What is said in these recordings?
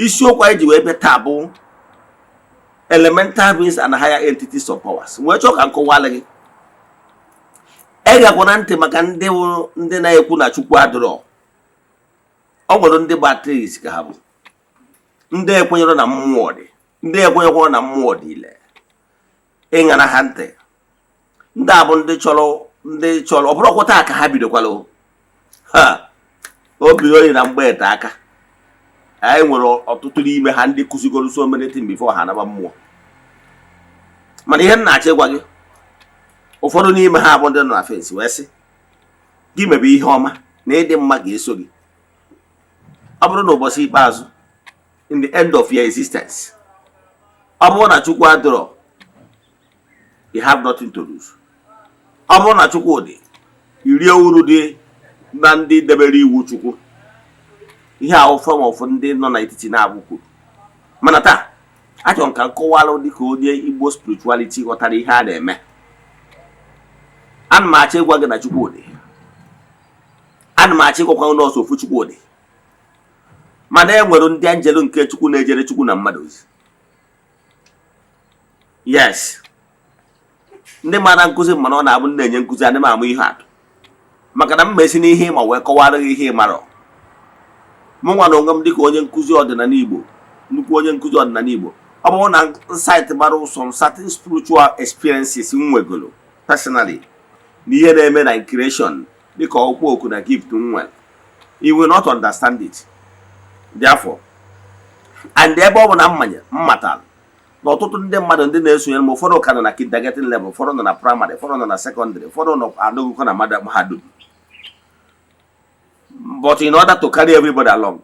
Isiokwu anyị ji wee bịa taa bụ elemental beings and higher entities of powers. Wee chọọ ka m kọwalụ gị. Egekwana ntị maka ndị wụ ndị na-ekwu na Chukwu adịrọ. Ọ nwere ndị bụ atheist ka ha bụ ndị ekwenyere na mmụọ dị, ndị ekwenyekwara na mmụọ dị ile. Ịṅara ha ntị, ndị a bụ ndị chọrọ ọ bụrụkwa taa ka ha bidokwala o. Ha obi oyi na mgbe ete aka. Anyị nwere ọtụtụ n'ime ha ndị kụzigoro so many things before ha anaba mmụọ. Mana ihe m na-achọ ịgwa gị, ụfọdụ n'ime ha bụ ndị nọ na fence wee sị gị mebe ihe ọma na ịdị mma ga-eso gị. Ọ bụrụ na ụbọchị ikpeazụ, in the end of your existence, ọ bụrụ na Chukwu adịrọ, you have nothing to lose. Ọ bụrụ na Chukwu dị, irie uru dị na ndị debere iwu Chukwu. Ihe ahụ form of ndị nọ n'etiti na-abụ kwuru. Mana taa, achọrọ m ka m kọwalụ dịka onye Igbo spirituality ghọtara ihe a na-eme. Ana m achọ ịgwa gị na Chukwu dị. Ana m achọ ịgwakwa nọọsụ ofu Chukwu dị, mana e nwere ndị anjelu nke Chukwu na-ejere Chukwu na mmadụ ozi. Yes, ndị mara nkụzi, mana ọ na-abụ na-enye nkụzi, adị m amụ ihe atụ, maka na m esi n'ihe ịma wee kọwara gị ihe ịmarọ. Mụ nwa na onwe m, dịka onye nkụzi ọdịnala Igbo, nnukwu onye nkụzi ọdịnala Igbo, ọ bụrụ na insight gbara some certain spiritual experiences m nwegoro personally na ihe na-eme na creation, dịka ọkpụkpọ oku na gift m nwere, you will not understand it. Therefore, and ebe ọ bụ na mmanya m matara na ọtụtụ ndị mmadụ ndị na-esonyere m, ụfọdụ ka nọ na kindergarten level, ụfọdụ nọ na primary, ụfọdụ nọ na secondary, ụfọdụ nọ anọgụkọ na mahadum, but in order to carry everybody along,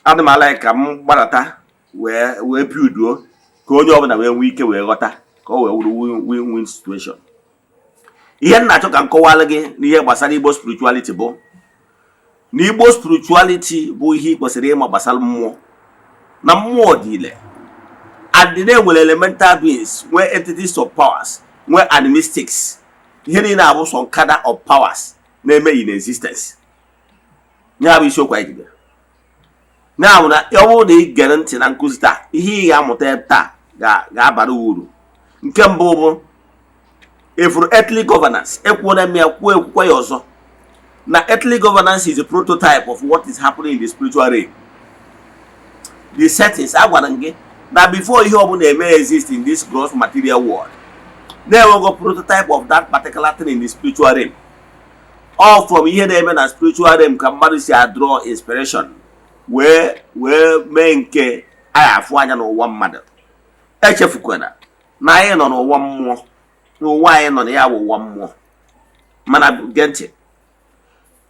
ana m ala ka m gbadata wee builduo ka onye ọbụla wee nwee ike wee ghọta, ka ọ wee wuru win-win situation. Ihe m na-achọ ka m kọwalụ gị n'ihe gbasara Igbo spirituality bụ na Igbo spirituality bụ ihe ị kwesịrị ịma gbasara mmụọ, na mmụọ dị ile and na-enwere elemental beings, nwee entities of powers, nwee animistics. Ihe niile abụ some cadre of powers na-eme in existence. Ya bụ isiokwu anyị ji bịa. Ya bụ na ọ bụrụ na ị gere ntị na nkụzi taa, ihe ị ga-amụta taa ga-abara uru. Nke mbụ bụ ifuru earthly governance. Ekwuola m ya, kwuo, ekwukwa ya ọzọ, na earthly governance is a prototype of what is happening in the spiritual realm. The settings a gwara m gị na before ihe ọbụla eme exist in this gross material world, na-enwego prototype of that particular thing in the spiritual realm. All from ihe na-eme na spiritual realm ka mmadụ si draw inspiration wee mee nke anyị afụ anya n'ụwa mmadụ. Echefukwana na anyị nọ n'ụwa mmụọ, n'ụwa anyị nọ na ya bụ ụwa mmụọ. Mana gee ntị,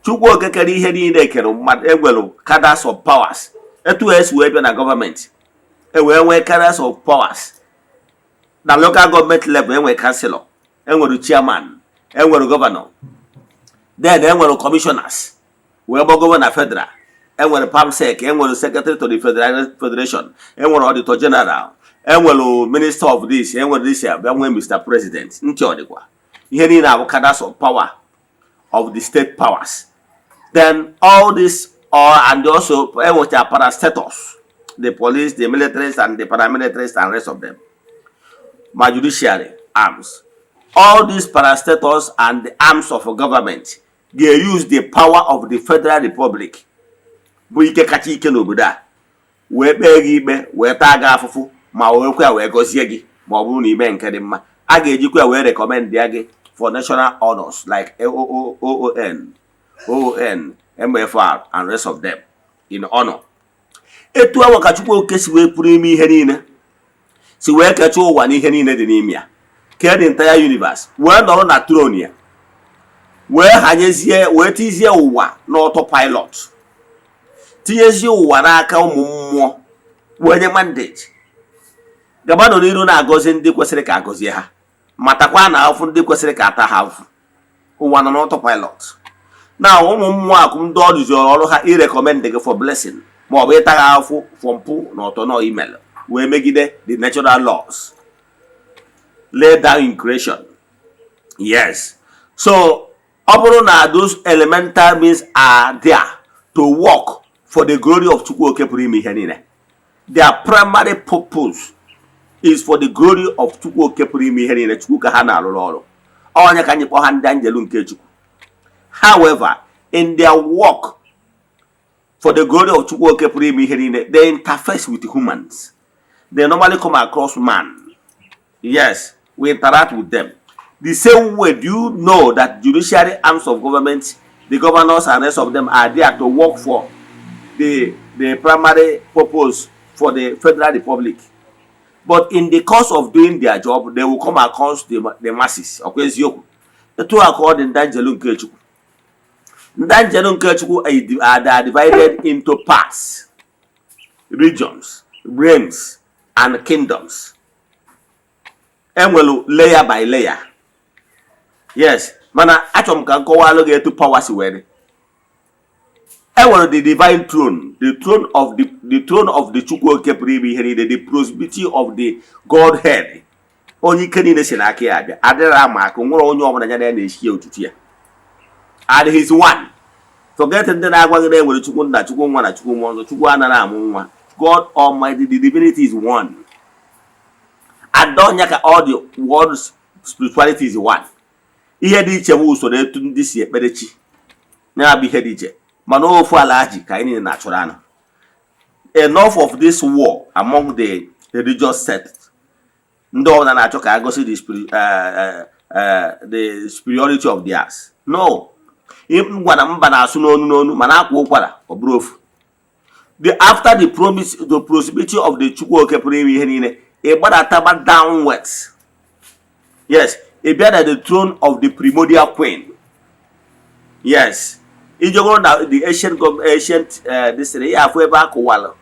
Chukwu okekere ihe niile kere mmadụ. Enwere cadres of powers. Etu esi wee bịa na gọọmenti, e wee nwee cadres of powers na local government level. Enwere councillor, enwere chairman, enwere governor, then enwere commissioners, wee gbagowe na federal, enwere perm sec, enwere secretary to the federation, enwere auditor general, enwere minister of this, enwere this, bịa nwee Mr President. Ntị ọ dịkwa? Ihe niile abụ cadres of power of the state powers. Then all this all, and also enwecha parastatals, the police, the militaries and the paramilitaries and rest of them, ma judiciary arms. All these parastatals and the arms of government ga-use the power of the Federal Republic, bụ ike kacha ike n'obodo a, wee kpee gị ikpe, wee taa gị afụfụ, ma wee kwe ya wee gọzie gị. Ma ọ bụrụ na ime nke dị mma, a ga-ejikwa ya wee recommend ya gị for national honors like OON, OON, MFR and rest of them in honor. Etu awa ka Chukwu Oke si wee pụrụ ime ihe niile, si wee kechaa ụwa na ihe niile dị n'ime ya, kee the entire universe, wee nọrọ na throne ya, wee hanyezie, wee tizie ụwa n'autopilot, tinyezie ụwa n'aka ụmụ mmụọ, wee nye mandate: gabanụ n'iru na-agọzi ndị kwesịrị ka agọzie ha, matakwa na afụ ndị kwesịrị ka ata ha afụ. Ụwa nọ n'autopilot na ụmụ mmụọ akụ ndị ọ dụziọrọ ọrụ ha irecommend gị for blessing ma ọ bụ ịta ha afụ for mpụ na ọtọ email wee megide the natural laws laid down in creation. Yes, so ọ bụrụ na those elemental beings are there to work for the glory of Chukwu Oke pụrụ ime ihe niile. Their primary purpose is for the glory of Chukwu Oke pụrụ ime ihe niile. Chukwu ka ha na-arụrụ ọrụ. Onye ka anyị kpọọ ha ndị anjelu nke Chukwu. However, in their work for the glory of Chukwu Oke pụrụ ime ihe niile, they interface with humans. They normally come across man. Yes, we interact with them. The same way, do you know that judiciary arms of government, the governors and rest of them, are there to work for the primary purpose for the Federal Republic? But in the course of doing their job, they will come across the masses. Ọkwa eziokwu? Etu a ka ọ dị. Ndị anjelu nke Chukwu, ndị anjelu nke Chukwu are divided into parts, regions, realms and kingdoms. Enwelu layer by layer. Yes, mana achọrọ m ka m kọwalụ gị etu power si wee dị. Enwere the divine throne, the throne of the Chukwu Oke pụrụ ime ihe niile, the proximity of the Godhead, onye ike niile si n'aka ya abịa, adịrị ama aka. Nwere onye ọbụla ya na ya na-eshi ya otutu ya, and he's one. Forget ndị na-agwa gị na enwere Chukwu Nna, Chukwu Nwa na Chukwu Mmụọ Nsọ. Chukwu anaghị amụ nwa. God Almighty, the divinity, is one, and ọnya ka all the world's spirituality is one. Ihe dị iche bụ usoro etu ndị si ekpere chi ya bụ ihe dị iche, mana ofu ala ji ka anyị niile na-achụrụ anụ. Enough of this war among the religious sect. Ndị ọbụla na-achọ ka a gosi the superiority of theirs. No, m gwara mba na-asụ n'onu n'onu, mana akwa ụkwara ọ bụrụ ofu. The after the promise, the proximity of the Chukwu Oke pụrụ ime ihe niile, ị gbadataba downwards. Yes, ị bịa na the throne of the primordial queen. Yes, ijegoro na the ancient this thing, ya afụ ebe a kụwalụ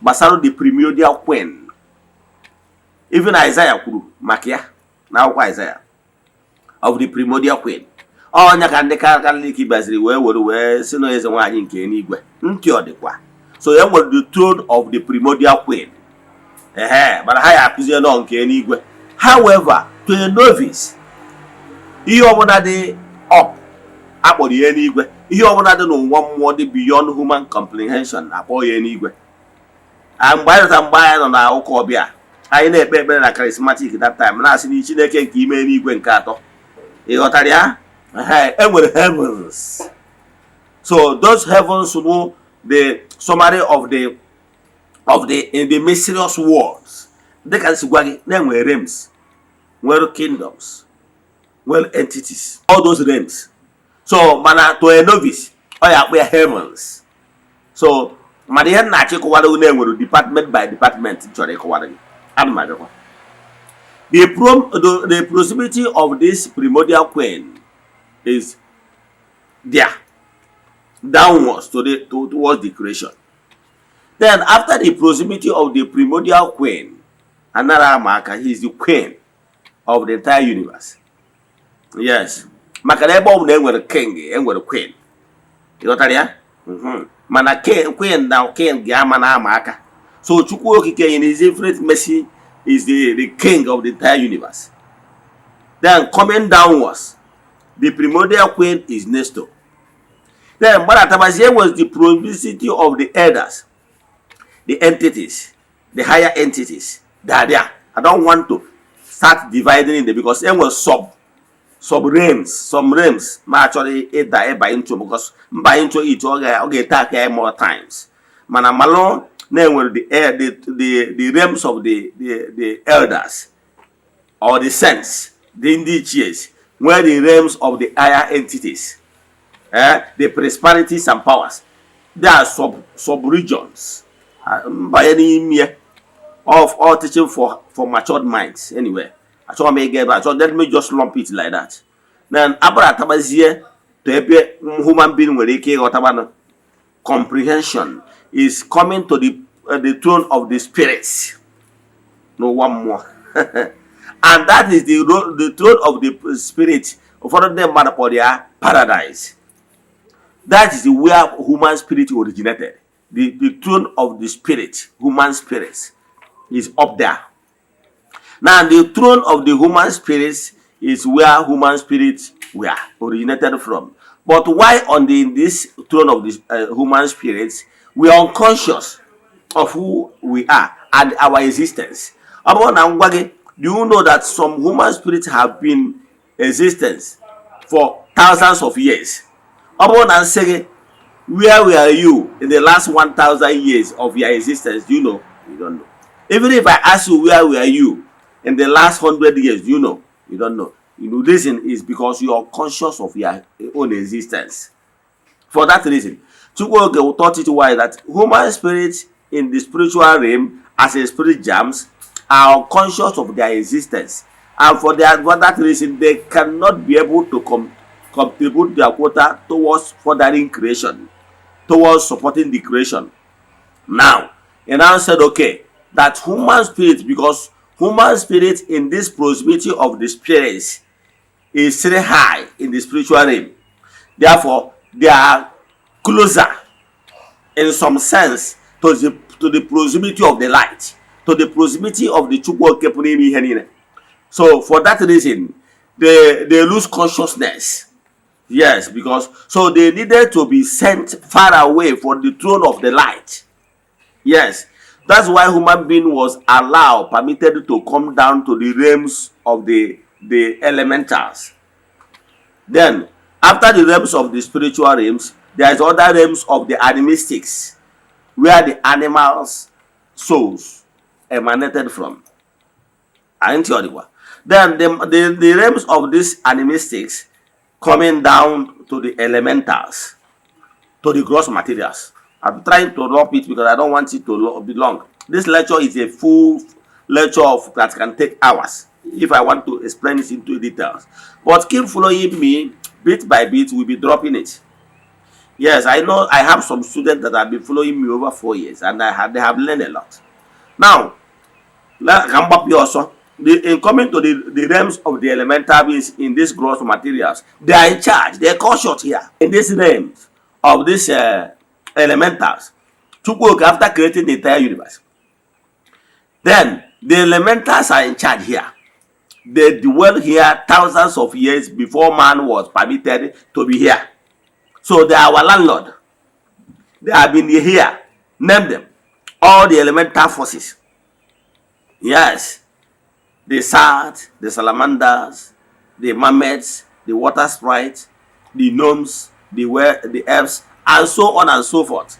gbasara the primordial queen. Even Isaiah kwuru maka ya n'akwụkwọ Isaiah of the primordial queen. Ọnya ka ndị Katọlik bịaziri wee were wee si na eze nwaanyị nke eluigwe. Ntị ọ dịkwa. So e nwere the throne of the primordial queen, ehe, mana ha ya akụzie nọ nke eluigwe. However, to a novice, ihe ọbụla dị up akpọrọ ya eluigwe, ihe ọbụla dị n'ụwa mmụọ dị beyond human comprehension akpọ ya eluigwe. Ah, mgbe anyị nọta, mgbe anyị nọ na ụka ọbịa, anyị na-ekpe ekpere na charismatic that time, na-asị na Chineke nke ime eluigwe nke atọ. Ị ghọtara ya? Ehe, e nwere heavens. So those heavens bụ the summary of the in the mysterious worlds. Dịka m si gwa gị na enwere realms, nwere kingdoms, nwere entities, all those realms. So mana to a novice, ọ ya akpọ ya heavens. So mana ihe m na-achọ ịkọwara gị na enwere department by department m chọrọ ịkọwara gị. Ana m abịakwa. The proximity of this primordial queen is there downwards towards the creation. Then after the proximity of the primordial queen, anara ama aka, he is the queen of the entire universe. Yes, maka na ebe ọ bụla enwere king, enwere queen. Ịghọtara ya? Mana king, queen na king ga-ama na ama aka. So Chukwu Okike in his infinite mercy is the king of the entire universe. Then coming downwards, the primordial queen is next to. Then gbadatabazie was the proximity of the elders, the entities, the higher entities. They are there. I don't want to start dividing in there because there was sub realms, some realms ma achọrọ ịda ịba into, because mba into it, ọ ga-ete aka ya more times. Mana malụ na-enwere the air the realms of the elders or the saints, the ndị ichies, nwere the realms of the higher entities, the principalities and powers. There are sub regions. Mbanye n'ime ya of all teaching for matured minds. Anyway, achọghị m ịga ebe a. So let me just lump it like that. Then abụrụ atabazie to ebe human being nwere ike ịghọtabanụ. Comprehension is coming to the throne of the spirits n'ụwa mmụọ, and that is the throne of the spirit. Ụfọdụ ndị mmadụ kpọrọ ya paradise. That is where human spirit originated. The throne of the spirit, human spirits, is up there. Now, the throne of the human spirits is where human spirits were originated from. But why on the this throne of the human spirits, we are unconscious. of who we are and our existence. Ọ bụrụ na m gwa gị, do you know that some human spirits have been existence for thousands of years? Ọ bụrụ na m sị gị, where were you in the last 1000 years of your existence? Do you know? You don't know. Even if I ask you, where were you in the last 100 years? Do you know? You don't know. You know, reason is because you are conscious of your own existence. For that reason, Chukwuoke taught it why that human spirits in the spiritual realm as a spirit germs are conscious of their existence, and for that reason they cannot be able to contribute their quota towards furthering creation, towards supporting the creation. Now, he now said, okay, that human spirit, because human spirit in this proximity of the spirits is still high in the spiritual realm. Therefore, they are closer in some sense to the proximity of the light, to the proximity of the Chukwu Oke pụrụ ime ihe niile. So for that reason, they lose consciousness. Yes, because so they needed to be sent far away from the throne of the light. Yes, that's why human being was allowed, permitted to come down to the realms of the elementals. Then, after the realms of the spiritual realms, there is other realms of the animistics, where the animals' souls emanated from. Anyị ọdịkwa. Then the realms of these animistics coming down to the elementals, to the gross materials. I'm trying to drop it because I don't want it to be long. This lecture is a full lecture of that can take hours if I want to explain it into details. But keep following me bit by bit, we'll be dropping it. Yes, I know I have some students that have been following me over 4 years and they have learned a lot. Now, ka m gbapụ ya ọsọ. In coming to the realms of the elemental beings in these gross materials, they are in charge. They are called short here. In these realms of these elementals, Chukwuoke, after creating the entire universe, then the elementals are in charge here. They dwell here thousands of years before man was permitted to be here. So they are our landlord. They have been here. Name them. All the elemental forces. Yes. The satyrs, the salamanders, the mermaids, the water sprites, the gnomes, the elves, and so on and so forth.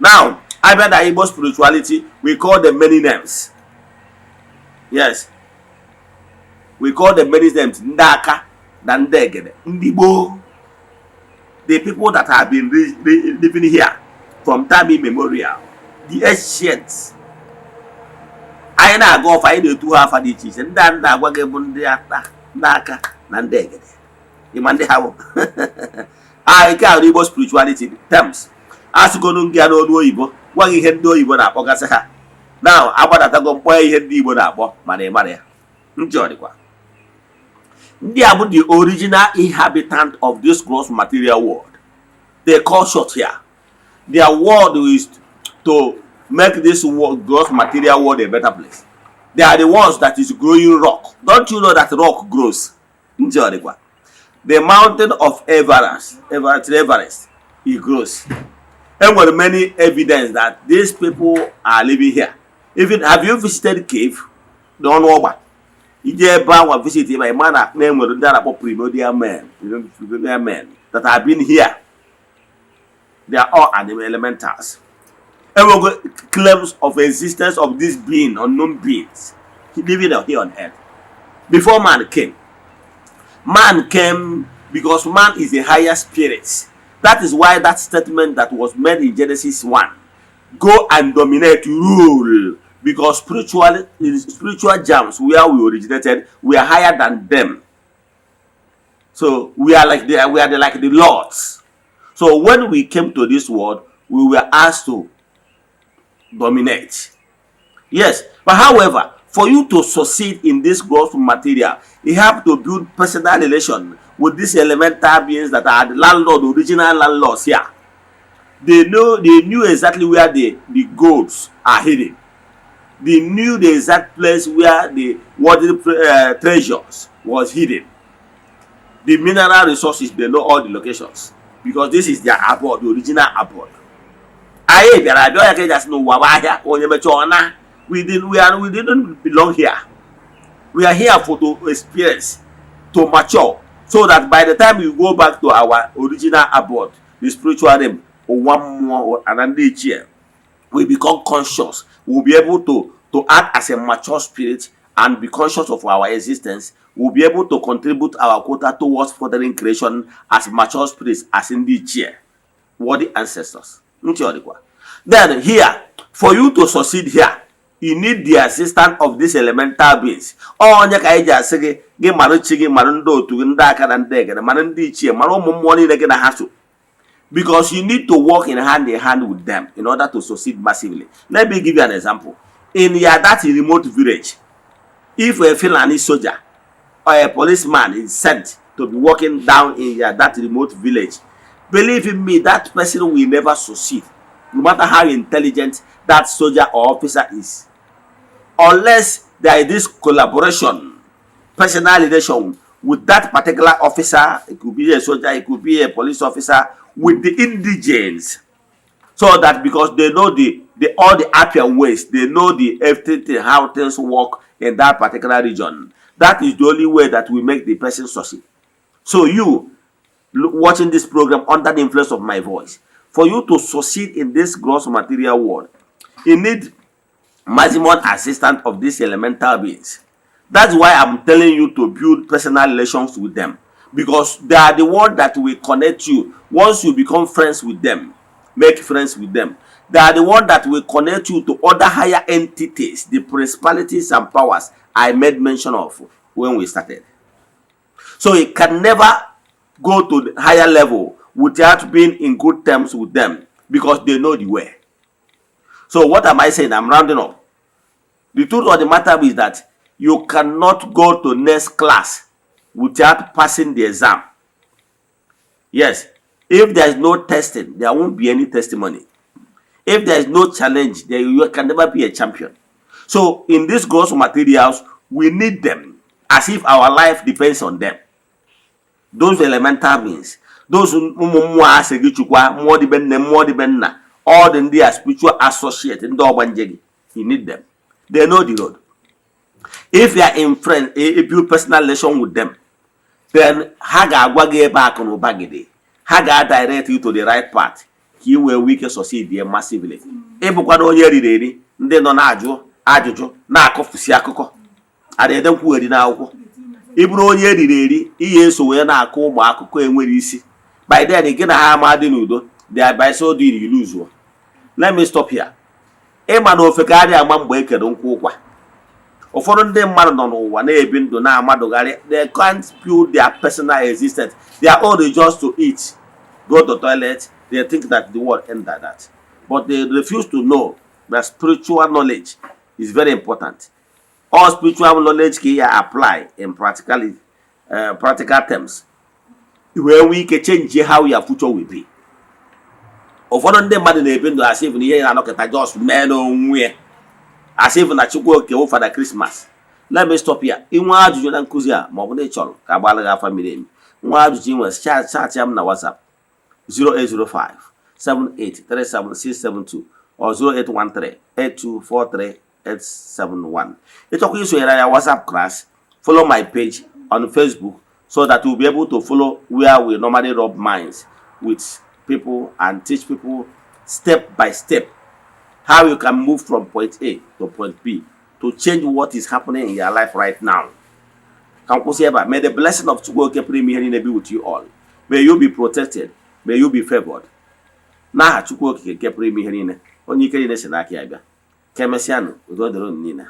Now, abịa na Igbo spirituality, we call them many names. Yes. We call them many names. Ndị aka na ndị egede, ndị gboo. The people that have been living here from time immemorial, the ancients. Anyị na-aga ọfa, anyị na-etu ha afa dị iche iche. Ndị a na-agwa gị bụ ndị ata, ndị aka na ndị egede. Ịma ndị ha bụ? Ah, nke a bụ Igbo spirituality terms. Asụgonu gị ya n'olu oyibo, gwa gị ihe ndị oyibo na-akpọgasị ha. Now, agbadatago mkpọ ihe ndị Igbo na-akpọ, mana ị mara ya. Ntị ọ dịkwa. Ndị a bụ the original inhabitant of this gross material world. They call short here. Their world is to make this world, gross material world, a better place. They are the ones that is growing rock. Don't you know that rock grows? Ntị ọ dịkwa. The mountain of Everest, Everest, Everest, it grows. Enwere many evidence that these people are living here. Even have you visited cave? N'ọnụ ọgba. Ije ebe ahụ visit ebe ma na na-enwere ndị a na-akpọ primordial men that have been here. They are all animal elementals. Enwego claims of existence of this being, unknown beings living here on earth before man came. Man came because man is a higher spirit. That is why that statement that was made in Genesis 1, go and dominate, rule, because spiritual germs where we originated, we are higher than them. So we are like the lords. So when we came to this world, we were asked to dominate. Yes, but however, for you to succeed in this gross material, you have to build personal relation with these elemental beings that are the landlord, original landlords here. They knew exactly where the golds are hidden. They knew the exact place where the worldly treasures was hidden. The mineral resources, they know all the locations because this is their abode, the original abode. Anyị bịara abịa ya ka eji asị n'ụwa bụ ahịa, onye mechaa ọ na. We didn't belong here. We are here for to experience, to mature, so that by the time we go back to our original abode, the spiritual realm, ụwa mmụọ na ndị ichie, we become conscious. We will be able to act as a mature spirit and be conscious of our existence. We'll be able to contribute our quota towards furthering creation as mature spirits, as ndị ichie, worthy ancestors. Ntị ọ dịkwa? Then here, for you to succeed here, you need the assistance of these elemental beings. Onye ka anyị ji asị gị, gị mara chi gị, mara ndị otu gị, ndị aka na ndị egede, mara ndị ichie, mara ụmụ mmụọ niile gị na ha so, because you need to work in hand with them in order to succeed massively. Let me give you an example. In your that remote village, if a Fulani soldier or a policeman is sent to be working down in your that remote village, believe in me, that person will never succeed, no matter how intelligent that soldier or officer is, unless there is this collaboration, personal relation with that particular officer. It could be a soldier, it could be a police officer, with the indigenes, so that because they know the all the Appian ways, they know the everything, how things work in that particular region. That is the only way that will make the person succeed. So you watching this program under the influence of my voice, for you to succeed in this gross material world, you need maximum assistance of these elemental beings. That's why I'm telling you to build personal relations with them, because they are the one that will connect you. Once you become friends with them, make friends with them, they are the one that will connect you to other higher entities, the principalities and powers I made mention of when we started. So you can never go to the higher level without being in good terms with them, because they know the way. So what am I saying? I'm rounding up. The truth of the matter is that you cannot go to next class without passing the exam. Yes, if there is no testing, there won't be any testimony. If there is no challenge, there you can never be a champion. So in these gross materials, we need them as if our life depends on them. Those elemental beings, those ụmụ mmụọ asị gị chukwa, mmụọ dịbe nne, mmụọ dịbe nna, all the ndị a spiritual associate, ndị ọgbanje gị, you need them. They know the road. If you are in friend a build personal relation with them, then ha ga-agwa gị ebe akụ na ụba gị dị. Ha ga-direct you to the right path ka ị wee nwee ike succeed ya massively. Ịbụkwana onye riri eri, ndị nọ na-ajụ ajụjụ, na-akọfusi akụkọ a na-ede nkwugheri n'akwụkwọ. Ị bụrụ onye eriri eri, ihe eso wee na-akọ ụmụ akụkọ enwere isi, by then gị na ha ama dị n'udo. They are by so doing you lose one. Let me stop here. Ịma na ofe ka adịghị ama mgbe e kere nkwụ ụkwa. Ụfọdụ ndị mmadụ nọ n'ụwa na-ebi ndụ na-amadụgharị. They can't build their personal existence. Their own is just to eat, go to toilet. They think that the world end like that, but they refuse to know that spiritual knowledge is very important. All spiritual knowledge ka ya apply in practical terms wee nwee ike change how your future will be. Ụfọdụ ndị mmadụ na-ebi ndụ asị na ihe na-anọkọta just mee n'onwe ya, asị na Chukwu oke wụ Father Christmas. Let me stop here. Inwe ajụjụ na nkụzi a, ma ọ bụ na ị chọrọ ka agbalị gị afa miri emi, nwa ajụjụ ị nwere, chat ya m na WhatsApp 0805 7837672 or 0813 8243 871. Ịchọkwa isonyere ya WhatsApp class, follow my page on Facebook so that you'll be able to follow where we normally rub minds with people and teach people step by step how you can move from point A to point B to change what is happening in your life right now. Ka m kwụsị ebe a. May the blessing of Chukwu Oke pụrụ ime ihe niile be with you all. May you be protected. May you be favored. N'aha Chukwu Okike nke pụrụ ime ihe niile, onye ike niile si n'aka ya bịa. Ka emesịanụ, udo dịrị unu niile.